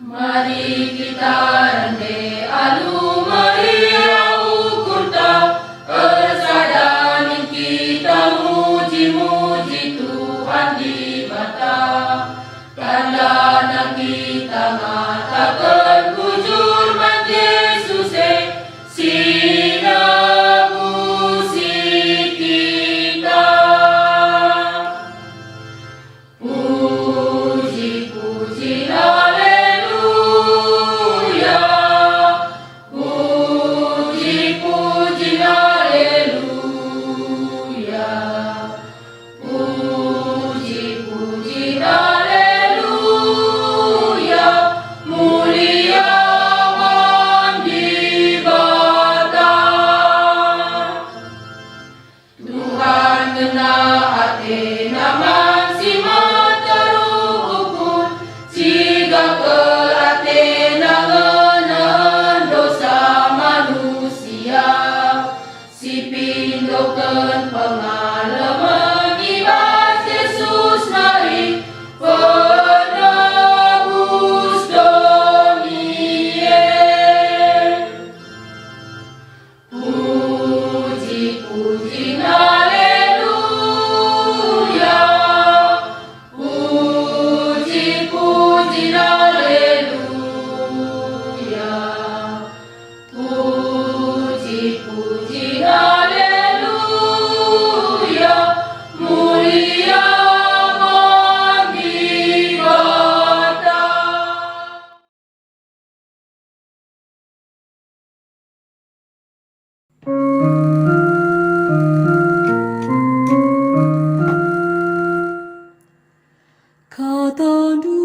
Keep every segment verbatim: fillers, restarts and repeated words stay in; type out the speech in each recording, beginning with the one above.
Mari kita rende alu meriah ukurta, ersada min kita muji-muji Tuhan Dibata. Tandana kita ngataken bujur man Jesus e, si nebusi kita. Puji, puji, haleluya. Puji, puji, haleluya. Puji, puji, haleluya. Mulia man Dibata. Tuhan ngena ateNa man si meteruk ukur, ciga kal ateNa ngenehen dosa manusia, si pindoken pengalemen i bas Jesus nari, Penebus doni e. Puji, puji, haleluya. Puji, puji, haleluya. Puji, puji, haleluya. Mulia man Dibata. Katandu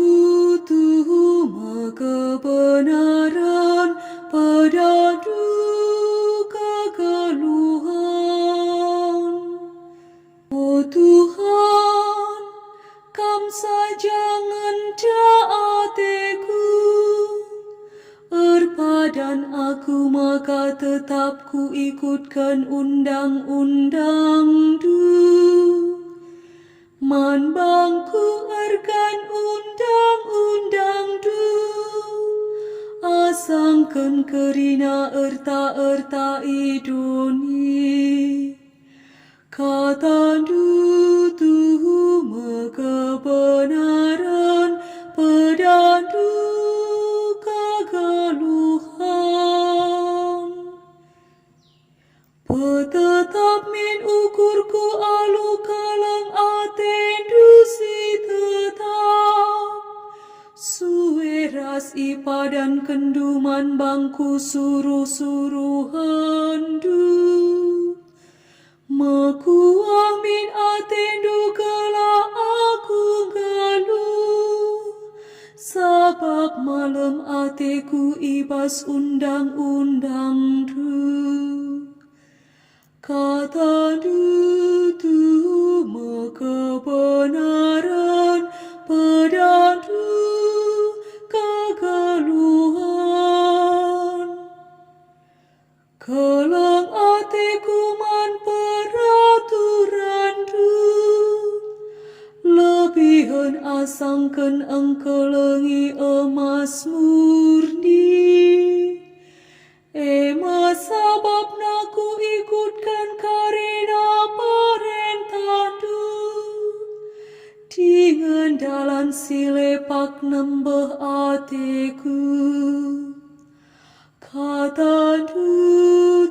tuhu me kebenaren, pedandu kegeluhen. O Tuhan, Kam saja ngenca ateku. Erpadan aku maka tetap kuikutken undang-undangNdu. Man bangku ergan undang-undangNdu, asangken kerina erta-erta i doni. Katandu tuhu me kebenaren, pedandu kegeluhen. Petetap min ukurku alu keleng atendu si tetap. Sue ras ipadankenndu man bangku suruh-suruhendu. Mekuah min atendu gelah aku nggeluh, sabap malem ateku i bas undang-undangNdu. Katandu tuhu me kebenaren, pedandu kegeluhen. Keleng ateku man peraturanndu, lebihen asangken engkelengi emas murni. E me sabapna kuikutken kerina perentahndu, dingen dalan si lepak nembeh ateku. Katandu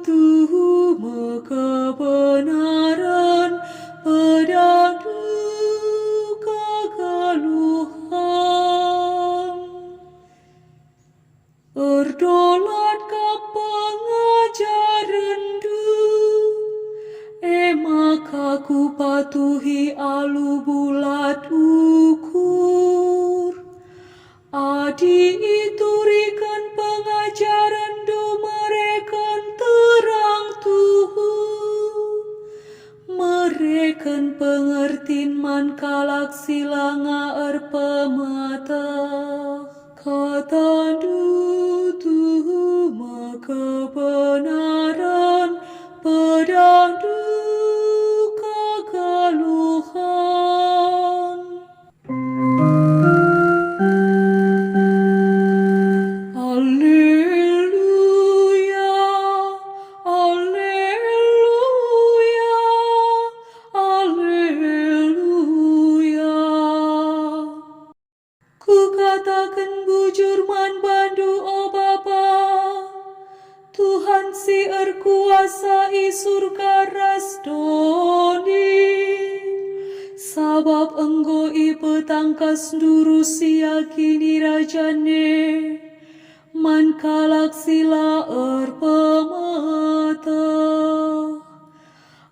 tuhu me kebenaren, pedandu kegeluhen. Erdolat kap pengajarenndu, e maka kupatuhi alu bulat ukur. Adi ituriken pengajarenndu mereken terang tuhu, mereken pengertin man kalak si langa erpemeteh. Katandu tuhu me kebenaren, pedandu kegeluhen. Kataken bujur man bandu, o Bapa, Tuhan si erkuasa i Surga ras doni, sabap enggo ipetangkasNdu Rusia Kinirajan e man kalak si la erpemeteh.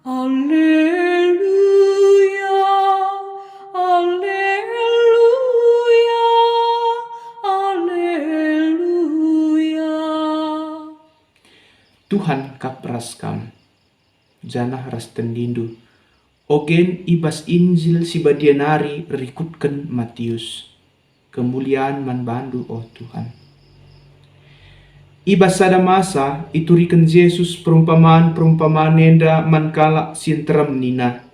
Aleluya, aleluya, aleluya. Tuhan kap ras kam, janah ras tendindu, ogen i bas Injil si badia nari rikutken Matius. Kemulian man bandu, o Tuhan. I bas sada masa, ituriken Jesus perumpaman-perumpaman enda man kalak si nterem nina,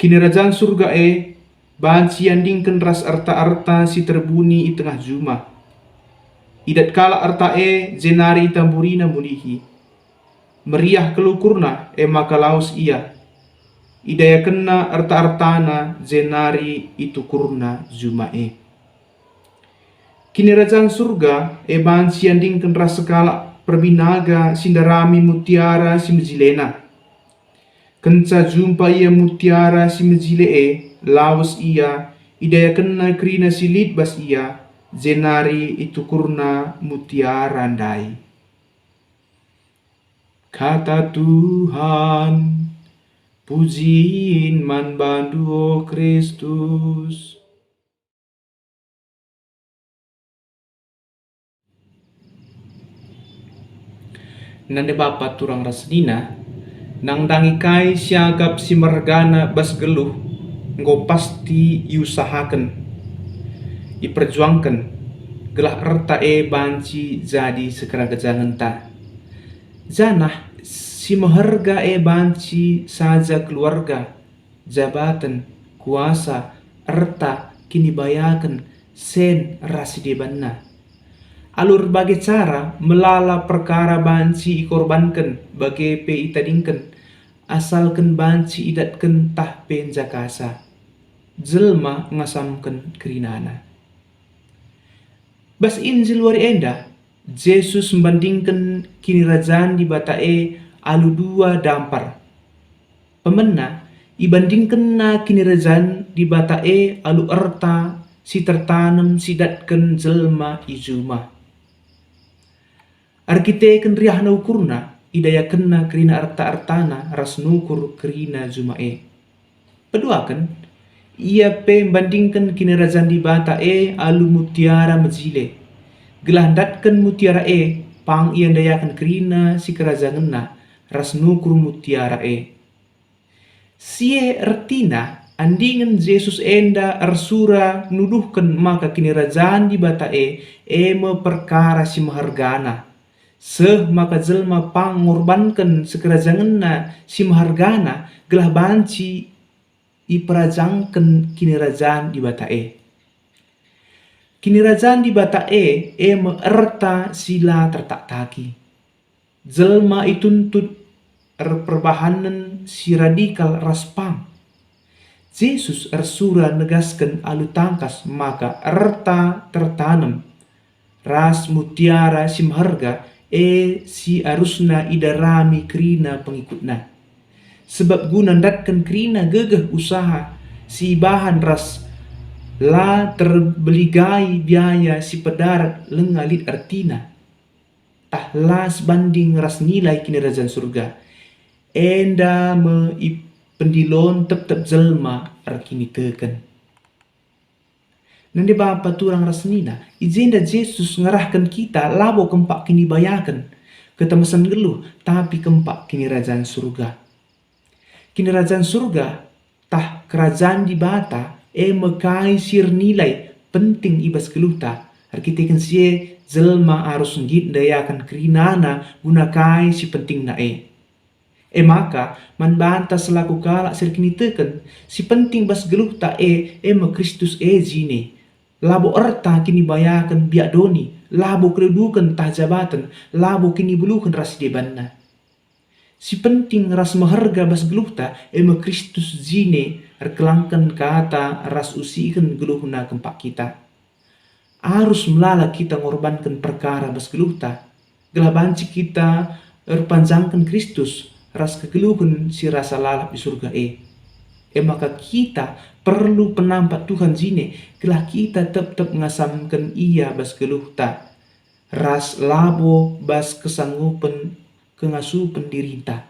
"Kinirajan Surga e banci iandingken ras erta-erta si terbuni i tengah juma. Idat kalak erta e, jenari itamburina mulihi. Meriah kal ukurna, e maka lawes ia. Idayakenna erta-ertana, jenari itukurna juma e." Kinirajan Surga e banci iandingken ras sekalak perbinaga si ndarami mutiara si mejilena. Kenca jumpa ia mutiara si mejile e, lawes ia, idayakenna kerina si lit bas ia, jenari itukurna mutiara ndai. Kata Tuhan. Pujin man bandu, o Kristus. Nande bapa turang ras senina, nandangi kai siakap si mergana bas geluh, enggo pasti iusahaken, iperjuangken, gelah erta e banci jadi sekerajangenta. Janah si meherga e banci saja keluarga, jabaten, kuasa, erta, kinibayaken, sen ras si debanna. Alu erbage cara melala perkara banci ikorbanken bage pe itadingken, asalken banci idatken tah pe njakasa. Jelma ngasamken kerinana. Bas Injil wari enda, Jesus mbandingken Kinirajan Dibata e alu dua dampar. Pemena, ibandingkenNa Kinirajan Dibata e alu erta si tertanem si datken jelma i juma. Erkiteken riahna ukurna, idayakenna kerina erta-ertana ras nukur kerina juma e. Peduaken, ia pe mbandingken Kinirajan Dibata e alu mutiara mejile. Gelah ndatken mutiara e, pang ia ndayaken kerina sikerajangenna ras nukur mutiara e. Si e ertina, andingen Jesus enda ersura nuduhken maka Kinirajan Dibata e, e me perkara si mehergana. Seh maka jelma pang ngorbanken sikerajangenna si mehergana gelah banci iperajangken Kinirajan Dibata e. Kinirajan Dibata e, e me erta si la tertaktaki. Jelma ituntut erperbahanen si radikal ras pang. Jesus ersura negasken alu tangkas maka erta tertanem ras mutiara si meherga e si arusna idarami kerina pengikutna. Sebab guna ndatken kerina gegeh usaha si ibahan ras la terbeligai biaya si pedarat lenga lit ertina, tah la sebanding ras nilai Kinirajan Surga. Enda me ipendilon tep-tep jelma erkiniteken. Nande bapa turang ras senina, i jenda Jesus ngerahken kita labo kempak kinibayaken, ketemesen nggeluh, tapi kempak Kinirajan Surga. Kinirajan Surga, tah Kerajan Dibata, e me kai si ernilai penting i bas geluhta. Erkiteken si e, jelma arus nggit ndayaken kerinana guna kai si pentingna e. E maka, man banta selaku kalak si erkiniteken, si penting bas geluhta e, e me Kristus e jine. Labo erta kinibayaken biak doni, labo keduduken tah jabaten, labo kinibeluhen ras si debanna. Si penting ras meherga bas geluhta, e me Kristus jine erkelangken kata ras usihen geluhna kempak kita. Arus melala kita ngorbanken perkara bas geluhta, gelah banci kita erpanjangken Kristus ras kegeluhen si rasa lalap i Surga e. E maka kita perlu penampat Tuhan jine, gelah kita tep-tep ngasamken Ia bas geluhta, ras labo bas kesangupen kengasupen dirinta.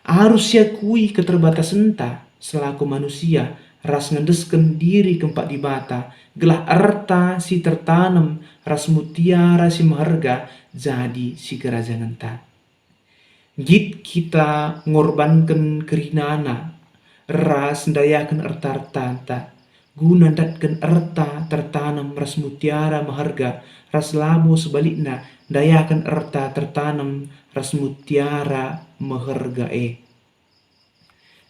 Arus siakui keterbatasenta selaku manusia ras ngendesken diri kempak Dibata, gelah erta si tertanem ras mutiara si meherga jadi sigerajangenta. Nggit kita ngorbanken kerinana ras ndayaken erta-ertanta, guna ndatken erta tertanem ras mutiara meherga, ras labo sebalikna, ndayaken erta tertanem ras mutiara meherga e.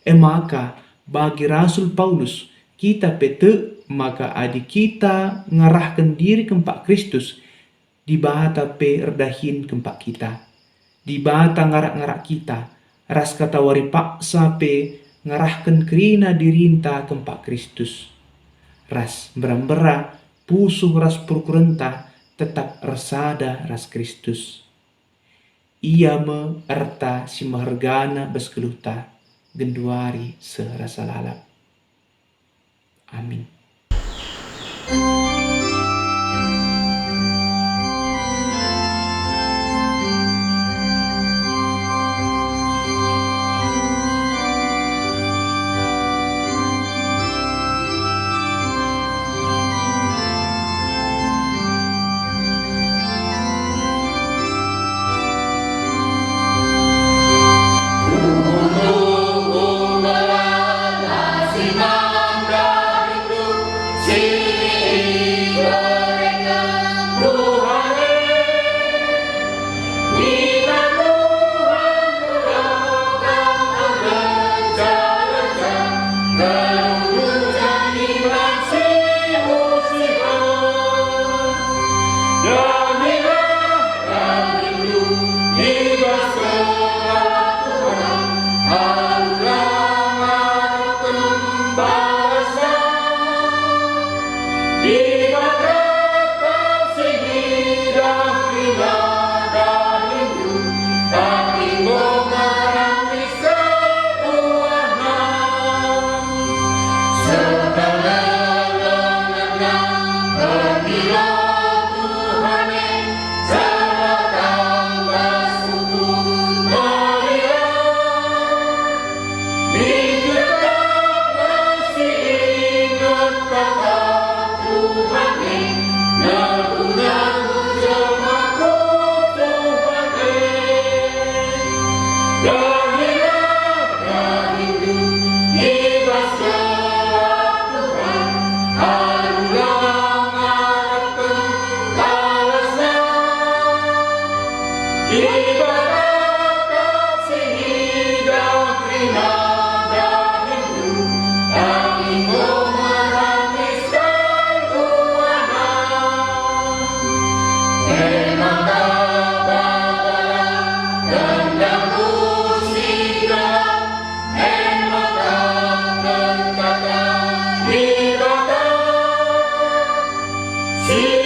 E maka, bagi Rasul Paulus, kita pe tek maka adi kita ngerahken diri kempak Kristus, Dibata pe erdahin kempak kita. Dibata ngarak-ngarak kita, ras katawari paksa pe ngerahken kerina dirinta kempak Kristus. Ras mbera-mbera, pusuh ras perukurenta tetap ersada ras Kristus. Ia me erta si mehergana bas geluhta, genduari seh rasa lalap. Amin. Dibata kal si ngidah kerina dahinndu, tapi enggo merami sebuahna. Sebab lelengna pemilo Tuhan e, sebab tambah sukun melia. Dibata kal si ngidah kerina dahinndu, tapi enggo merami sebuahna. E maka babalah dendammu si gelap, e maka berkata Dibata, si